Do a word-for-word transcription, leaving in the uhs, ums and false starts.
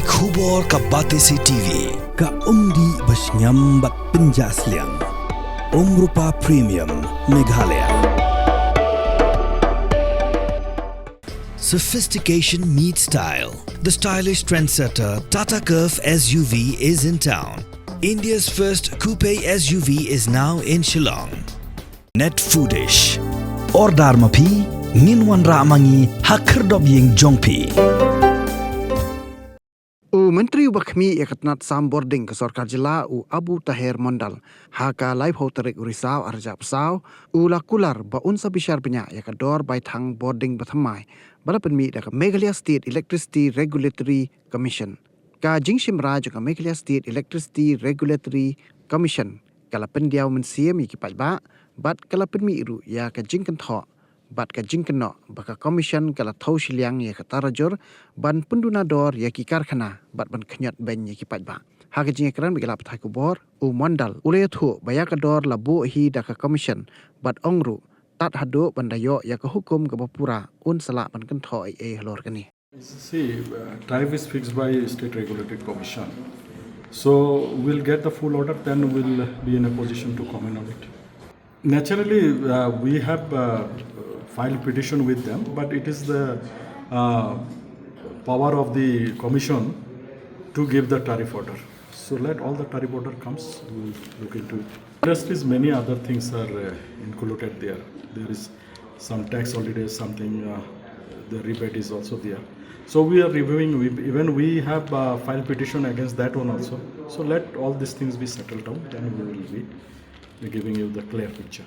Khubor ka Batesi T V, ka umdih ba shngiam bad pynjah sliang. Umrupa Premium, Meghalaya. Sophistication meets style. The stylish trendsetter Tata Curvv S U V is in town. India's first coupe S U V is now in Shillong. Net Foodish. Order ma phi, ngin wanrah ma ngi ha khyrdop ïing jong phi. U Myntri uba khmih ïa ka tnat sam bording ka Sorkar Jylla, u Abu Taher Mondal, ha ka laiphew tarik u Risaw arhajar arphew saw, u la kular ba un sa bishar bniah ïa ka dor bai thang bording bathymmai ba la pynmih da ka Meghalaya State Electricity Regulatory Commission. Ka jingshim rai jong ka Meghalaya State Electricity Regulatory Commission ka la pyndiaw mynsiem ïa ki paidbah bad ka la pynmih ruh ïa ka jingkynthoh bad ka jingkynnoh ba ka Commission ka la thew shiliang ïa ka tarajur ban pynduna dor ïa ki karkhana bad ban khñiot beiñ ïa ki paidbah. Ha ka jingïakren bad ki lad pathai khubor, u Mondal u la ïathuh ba ïa ka dor la buh hi da ka Commission bad ong ruh tad haduh ban da ïoh ïa ka hukum kaba pura un sa lah ban kynthoh ei ei halor kane. See, uh, tariff is fixed by State Regulatory Commission. So we'll get the full order, then we'll be in a position to comment on it. Naturally, uh, we have uh, filed petition with them, but it is the uh, power of the commission to give the tariff order. So let all the tariff order comes, we'll look into it. Industries, many other things are uh, included there. There is some tax holidays, something, uh, the rebate is also there. So we are reviewing, we, even we have uh, filed petition against that one also. So let all these things be settled down, then we will be giving you the clear picture.